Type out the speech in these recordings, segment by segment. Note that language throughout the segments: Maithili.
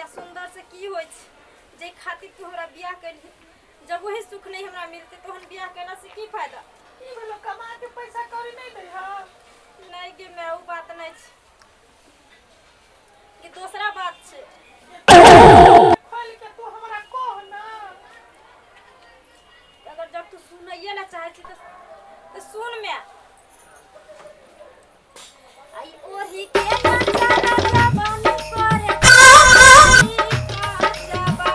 या सुंदर से की होइ छै जाहि खातिर तू हमरा बियाह केलही। जब वही सुख नहीं हमरा मिलते तहन बियाह केला से की फायदा? की भेलो, कमा के पैसा कौड़ी नहीं दै ह? नहीं गे मैं, उ बात नहीं छै, ई दोसरा बात छै। खोल के तू हमरा कह ना। अगर जब तू सुनैये ला चाहे छी तो सुन मैं। आई ओही के नचारा जवान करे काचबा,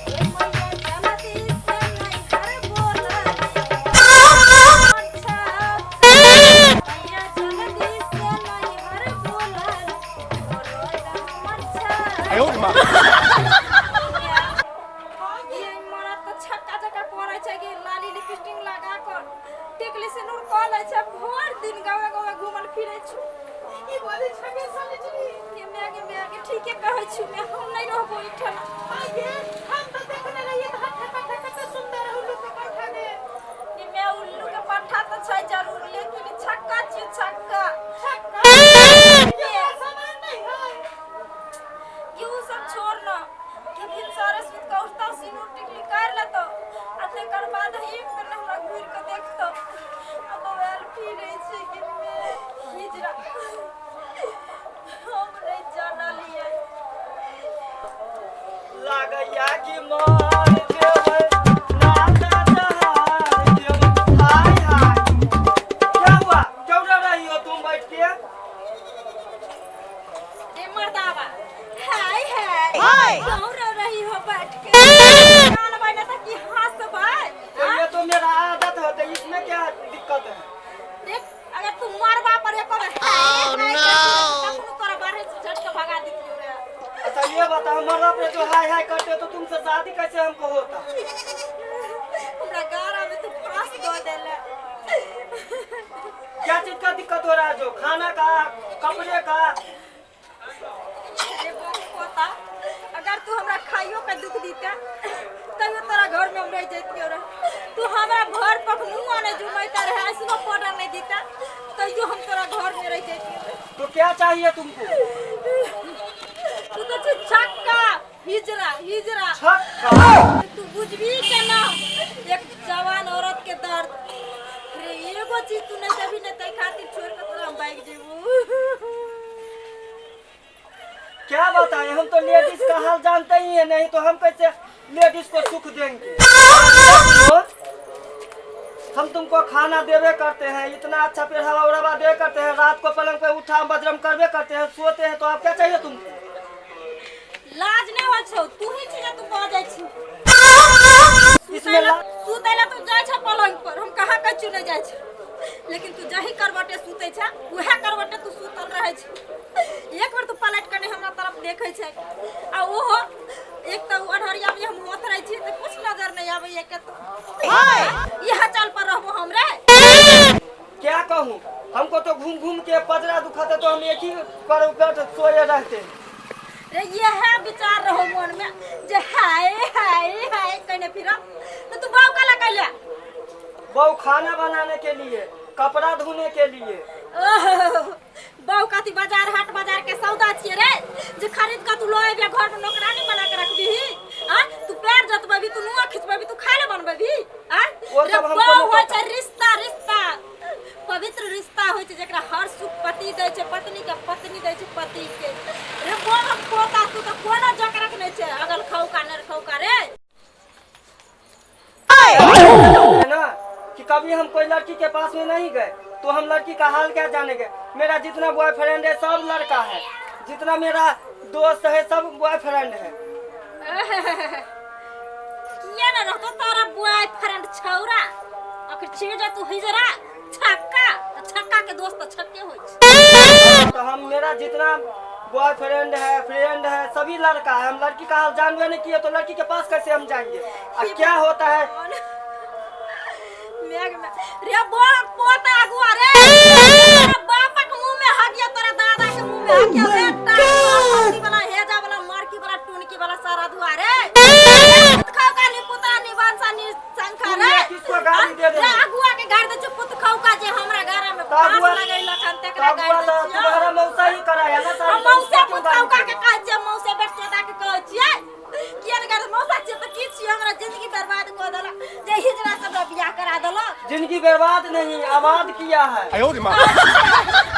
ए मैया जल्दी से नैहर बोला अच्छा, मैया जल्दी से नैहर बोला हमर छा। ये मरद तऽ छक्का जकाँ करै छै कि लाली लिपस्टिक लगा कर टिकली सिनूर कऽ लै छै, भरि दिन गावे गावे घूमल फिरै छु। की बोलै छै गे सलिचरी? गे माय, गे माय, गे ठीके कहै छु मैं, हम नहि रहबो एहिठाम। हाँ गे, हम तऽ देखने रहियै तऽ हट्ठा कट्ठा कते सुंदर उल्लू के पट्ठा गे। गे माय, उल्लू के पट्ठा तऽ छै जरूर, लेकिन छक्का छियै छक्का। छक्का ये सामान नहीं है। कि उ सब छोड़ न कि फिर सारे सुत के उठतौ, सिनूर टिकली कर लेतौ आ तकर बाद एक बेर ने हमरा घुरि के देखतौ आ बौआयल फिरै छै। कि हिजरा हम नहि जानलियै। लागैया कि मर जेबै नाता जहार जेबै। हाय हाय, क्या हुआ? क्यों डर रही हो तुम बैठ के? रे मर्दावा, हाय हाय, क्यों रो रही हो बैठ के? कान बना था कि हंसबै? तो ये तो मेरा आदत है, तो इसमें क्या दिक्कत है? देख, अगर तू मरबा पर एक और हाय हाय तखनो तोरा बाहर से झट के भगा दितियो रे। अच्छा ये बताओ, मरला पे जो हाय हाय करते हो तो तुमसे शादी कैसे हमको होता? हमरा गारा में तू फांस दऽ देले। क्या चीज का दिक्कत हो रहा है? जो खाना का, कपड़े का? रे पोता, अगर तू हमरा खाइयो के दुख दीते तैयो तोरा घर में हम रह जैतियो रे। तू हमरा घर पर मुँह नहीं जुमैता रहे, ऐसनो पाउडर नहीं दीते तैयो हम तोरा घर में रह जैतियो रे। तो क्या चाहिए तुमको? तू तो छी छक्का, हिजरा हिजरा। छक्का? तू बुझबी केना एक जवान औरत के दर्द रे? एगो चीज तू नहीं देबी ने तै खातिर छोड़ के तोरा हम भागि जेबू। क्या बताएं, हम तो लेडीज का हाल जानते ही है नहीं, तो हम कैसे लेडीज को सुख देंगे? तो हम तुमको खाना देवे करते हैं, इतना अच्छा पहरावा उड़ावा दे करते हैं, रात को पलंग पे उठा बजरम करवे करते हैं, सोते हैं, तो आप क्या चाहिए तुमको? लाज नहि होइ छौ? तू ही छी जे तू बजै छी। इसमें सुतै ला तू जाइ छ पलंग पर, हम कहाँ कछु नहि जाइ छ, लेकिन तू जही करवटे सुतै छ उएह करवटे तू सुतल रहै छ। एक बेर तू पलट के नहि हमरा तरफ देखै छै आ ओहो एक तऽ अन्हरिया में हम होत रहै छी तऽ कुछ नजर नहि आबैया के। तो इएह चाल पर रहबो हम रे? क्या कहूँ, हमको तो घूम घूम के पजरा दुखाते, तो हम एक ही पर बैठ सोए रहते हैं। रे यह विचार रहो मन में जे हाय हाय हाय कहने फिर तो तू बाऊ काला कैले? बहू खाना बनाने के लिए, कपड़ा धोने के लिए। ओह, बाऊ काती बाजार हाट बाजार के सौदा छियै रे जे खरीद के तू लऽ अयबे, घर में नौकरानी बना के रखबिही? आ तू पैर जतबेबी, तू नुआ खिचबेबी, तू खाय ले बनबेबी? आ वो रे सब हमको बाऊ नहीं होइ पता। छै रिश्ता, रिश्ता पवित्र रिश्ता होइ छै जेकरा हर सुख पति दै छै पत्नी के, पत्नी दै छै पति के। रे बोल पोता, तू तऽ कोनो जकरक नहि छै, अगल खौका नर खौका रे। है ना कि कभी हम कोई लड़की के पास में नहीं गए, तो हम लड़की का हाल क्या जानेंगे? मेरा जितना बॉयफ्रेंड है सब लड़का है, जितना मेरा दोस्त है सब बॉयफ्रेंड है। किया न रहतो तोरा बॉयफ्रेंड छौरा? आखिर छिड़ जा तू हिजरा छक्का, तऽ छक्का के दोस्त तऽ छक्के होइ छै। तो हम मेरा जितना बॉयफ्रेंड है, फ्रेंड है, सभी लड़का है। हम लड़की का हाल जानबे नहीं किए, तो लड़की के पास कैसे हम जाएंगे? और क्या होता है? मेघ में रे बोल पोता, अगुआ रे, तोरा बापक मुंह में हगिया, तोरा दादा के मुंह में हगिया रे। टांग वाला, हेजा वाला, मरकी वाला, टुनकी वाला, सारा धुआ रे। पुत खाओ का नी पुतरा नी वंशा नी शंखा रे। तुमने किसको गाली दे रे रहे हो? अगुआ के गाड़ दे छौ, पुत खाओ का, जे हमरा घर में तो फांस लगैलक हन तो तेकरा अगुआ गाड़ तो दै छियौ। तुम्हारा मौसा ही कराया ना हम सारी, तो मौसे उसको क्यों पुत खाओ गाली का दे के रहे हो? कहै छियै, मौसे बेट चोदा के कहै। जिंदगी बर्बाद नहीं, आबाद किया है।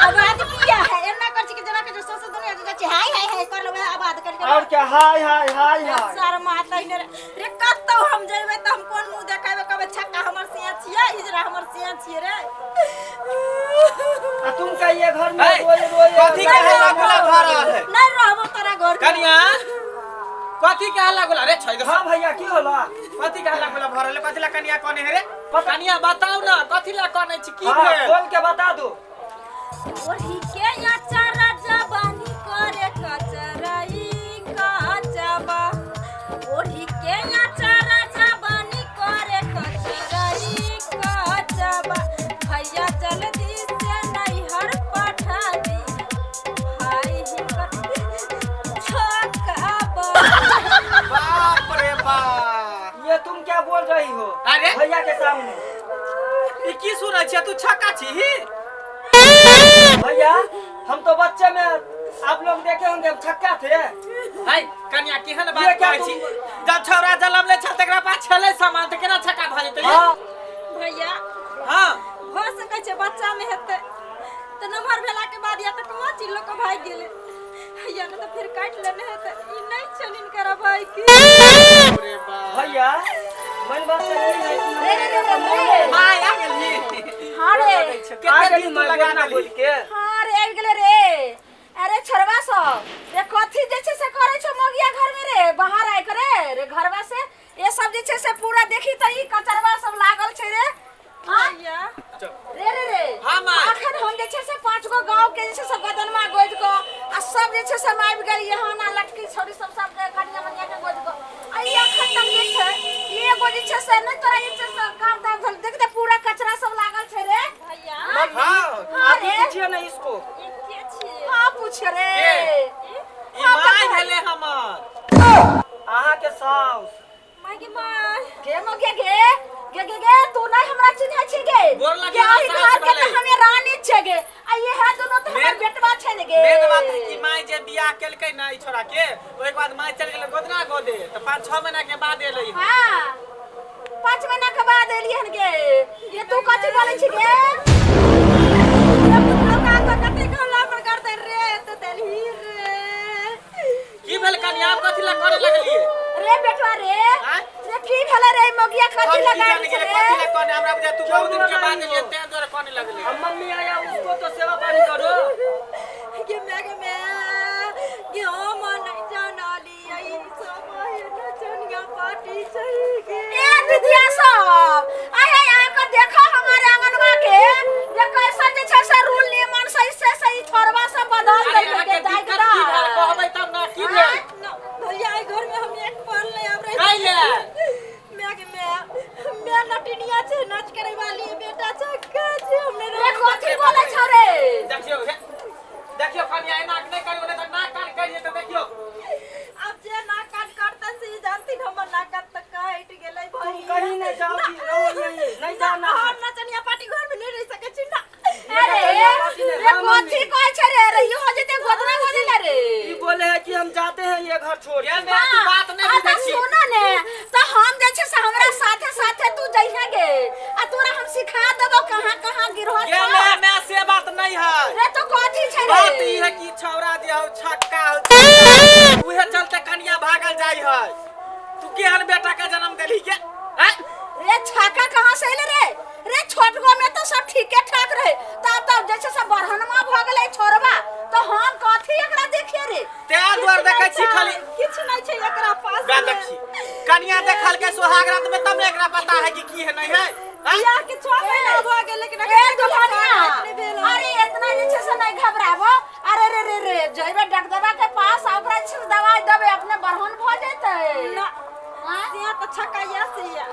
आबाद किया है एना कर छी के जना के जो ससुर दुनिया जे छै हाय हाय हाय कर लेबै आबाद कर के। और क्या, हाय हाय हाय हाय। शर्म आतै ने रे, कतौ हम जेबै त हम कोन मुंह देखेबै? कहबै छक्का हमर सिया छियै, इजरा हमर सिया छियै रे। आ तुम कहिए घर में रोए रोए कथी के हल्ला गुल्ला भ रहल है? नहीं रहबो तोरा घर में। कनिया कथी के हल्ला गुल्ला रे? छै हां भैया की होला? कथी के हल्ला गुल्ला भ रहल है? कथी ला कनिया कोने है रे? कनिया बताउ ना कथी ला कोने छी, की भेल? बोल के बता दो। ओही के अचारा जवानी करे कचराई कचबा, ओही के अचारा जवानी करे कचराई कचबा, भैया जल्दी से नैहर पठा दी भाई हिनकर छकाबा। बाप रे बाप, ये तुम क्या बोल रही हो? अरे भैया के सामने ई की सुनै छियै? तू छक्का छी? भैया हम तो बच्चे में आप लोग देखे होंगे हम छक्का थे। हाय कन्या केहन बात कहै छी? जब छौरा जलम ले छल तकरा पास छलै सामान त केना छक्का भ जेतै? हां भैया हां भ सकै छै बच्चा में हेतै त नमहर भेला के बाद या त कमा चिल्लो के भाग गेलै या न त फिर काट लेने हेतै। ई नहीं छल इनकरा भाई के। अरे बाप भैया मन बात नहीं है। रे रे रे माय आ गेली। हां रे केते दिन तू लगा ना बोल के। हां रे आबि गेलै रे। अरे छोरवा सब रे कथी जे छै से करै छौ मोगिया घर में रे? बाहर आइ करे रे घरवा से ये सब जे छै से पूरा देखी त ई कचरवा सब लागल छै रे। हां रे रे रे हां माय अखन हम जे छै से 5 गो गांव के जे छै से गदनमा गोदि क आ सब जे छै से आबि गेल यहाँ ना लटकी छोरी सब सब के कनिया मनिया के गोदि क आ ई अखन तक जे छै एगो जे छै से नै तोरा जे छै से काम धाम भेल देख त पूरा कचरा सब लागल छै रे। भैया हां हां रे पूछिए ना इसको। ई के छियै? हां पूछ रे। ई माय भेलै हमर। अहाँ के साउस। माय गे माय गे मगे गे गे गे गे तू नहीं हमरा चिन्है छी गे? गोर लगी के घर के त हमे रानी छे गे आ ये है दोनों त हमर बेटवा छै ने गे। मेन बात है कि माय जे बियाह केलकै ना ई छोरा के ओइ के बाद माय चल गेलै गोदना गोदे त 5-6 महीना के बाद एलै। हां 5 महीना के बाद एलियै हन गे। ये तू कथि बोलै छी गे? ये पुतलो का तो कते गला पर करते रे त देलही रे। की भेल कनिया कथि ला करे लगलियै रे बेटवा रे? रे की भेलै रे मोगिया कथि लगा गेलै? कथि ला कोने हमरा बुझा तू बहुत दिन के बाद एलियै तें द्वारा कोने लगलियै। हम मम्मी आया उसको तो सेवा पानी करो। गे मैं गे मैं गे हम नहीं जानाली आई सब है नचनिया पार्टी चाहिए गे। ए दीदिया सब आए आ के देखो हमारे आंगनवा के ये कैसा जे छै से रूल नियम सही से सही छोरवा सब बदल देल के दाइ की भेल कहबै तब ना की भेल? भैया आई घर में हम एक पल नहीं आब रहे। काहे ले? मैं के मैं नटिनिया छै नाच करे वाली बेटा छक्का छै हमने रे कथि बोलै छौ रे? देखियो देखियो कनिया एना नै करियो नै त नाक कान करिए त देखियो। अब जे नाक कान करतन से ई जानथिन हमर नाक कान त काटि गेलै तुम भैया। कहीं नहीं जाओगी, रहो यहीं, नहीं जाना। हम नचनिया पार्टी घर में नहीं रह सकै छी ना। अरे रे कथि कहै छै रे? रे इहो जेते गोदना गोदे रे। ई बोले है कि हम जाते हैं ये घर छोड़ के। तू बात नहीं बुझै छी। सुन ने त हम जे छै से हमरा साथे साथे तू जइहे गे आ तोरा हम सिखा देबो कहां कहां गिरहो गे। मैं से बात नहीं है रे। तो कथि छै रे? बात ई है कि छौरा जे हौ छक्का हौ उहे चलते कनिया भागल जाय है। तू केहन बेटा के जन्म देलही गे? हैं रे छक्का कहां से एले रे? रे छोटगो में तो सब ठीके ठाक रहे तब तब जैसे सब बरहनमा भ गेलै छोरवा तो हम कथि एकरा देखिए रे? तें द्वार देखै छी खाली किछ नहीं छै एकरा पास। गा देखी कनिया देखल के सोहाग रात में तब ने एकरा पता है कि की है नहीं है। बियाह के 6 महीना भ गेल लेकिन ए दुल्हनिया अरे इतना जे छै से नहीं घबराबो। अरे रे रे रे जइबे डॉक्टरवा के पास आ ओकरा जे दवाई देबे अपने बरहन भ जेतै ना। सिया त छकाया सिया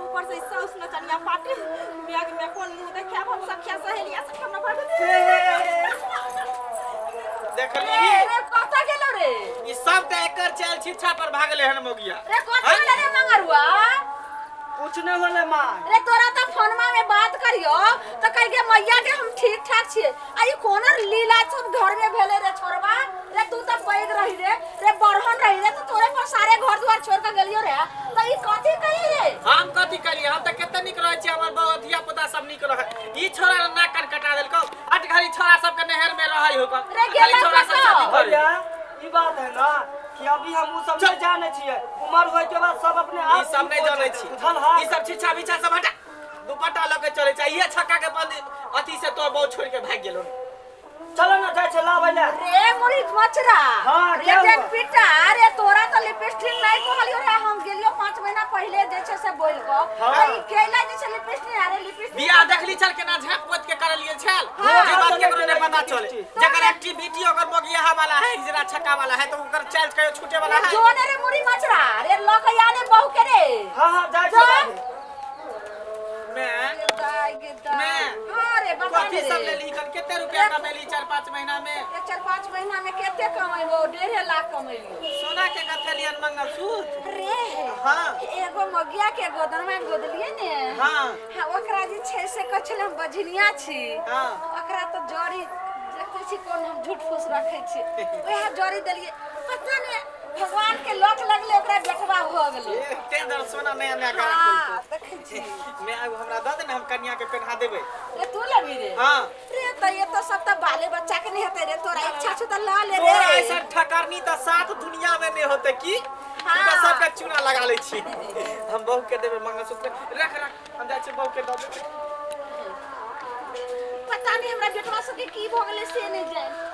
ऊपर से साउस नचनिया पार्टी बैग में कोन मुंह देखाब हम सखिया सहेलिया सब हमरा भाग देखली रे कत गेलो रे? ई सब त एकर चल छिछा पर भागले हन मोगिया रे कत गेलो रे मंगरुआ? कुछ नहीं होले मां रे तोरा त फोनमा में बात करियो त कह गे मैया के हम ठीक ठाक छियै आ ई कोन लीला सब घर में भेले रे छोरवा? रे तू त पैग रही रे रे बरहन रही रे त तोरे पर सारे घर द्वार छोड़ के गेलियो रे त ई कथि कही रे? हम कथि कहिए? हम त कते निक रहै छी हमर बहु धिया पुता सब नीक रहे। ई छोरा नाक कान कटा देलकौ। अट घड़ी छोरा सब के नहर में रहै हो रे खाली गेला छोरा सब कतऽ? शादी करे। भैया ई बात है ना कि अभी हम उ सब नहीं जाने छियै, उम्र होय के बाद सब अपने ई आप सब नहीं ठीक हो जानै जेतै, छी। बुझल है? ई सब छिछा बिछा सब हटा, दुपट्टा लऽ के चलै छै। इहे छक्का के बंद अथी से तोर बहु छोड़ के भागि गेलो। चलो ना जाइ छै लाबै ले। रे मुड़ी मचरा, हाँ, रे क्या देख हुआ? पिटा, अरे तोरा तो लिपस्टिक नहीं कहलियो रे। हम गेलियो 5 महीना पहले जे छै से बोल क हाँ। आ ई केला जे छै लिपस्टिक, अरे लिपस्टिक बियाह देखली छल केना झाँप पोत के करलिए छल। हाँ। जे बात केकरो नहीं पता चले। लिपस्टिक। जकर एक्टिविटी ओकर मोगियाहा वाला है, हिजरा छक्का वाला है, तो ओकर चाल कहियो छूटे वाला है? जो ने रे मुड़ी मचरा, अरे ल के आने बहू के रे। हाँ हाँ, जाइ छै जा। लाबै। मैं गिरदाई गिरदाई। मैं। हाँ रे बता कथी ने सब रे। लेली कल? कते रुपया कमेली 4-5 महीना में? ये 4-5 महीना में कते कमेबो? 1.5 लाख कमेलियो। सोना के कथेलियन मंगलसूत्र? रे हाँ। एगो मगिया के गोदन में गोदलिए ने। हाँ। हाँ, ओकरा जे छै से कहै छलै हम बझनिया छी। हाँ। ओकरा तऽ जड़ी देखै छी कोन हम झूठ फूस रखै छी, वएह जड़ी देलियै। पता नहि भगवान के लत लगलै, ओकरा बेटवा भऽ गेलै। एते दर सोना नया नया करा। हाँ, देखै छी। मैं एगो हमरा दऽ दे ने, हम कनिया के पेन्हा देबै। रे तू लेबी रे? हाँ। रे तऽ ये तो सब तऽ बाले बच्चा के नहि हेतै रे। तोरा इच्छा छौ तऽ लऽ ले। तोरा रे ऐसा ठकरनी तऽ सात दुनिया में नहीं होते की। हाँ। तू तऽ सबके चूना लगा लै छी। हम बहू के देबै मंगलसूत्र। रख रख, हम जाइ छी बहू के दऽ देबै। पता नहि हमरा बेटवा सबके की भऽ गेलै से नहि जानि।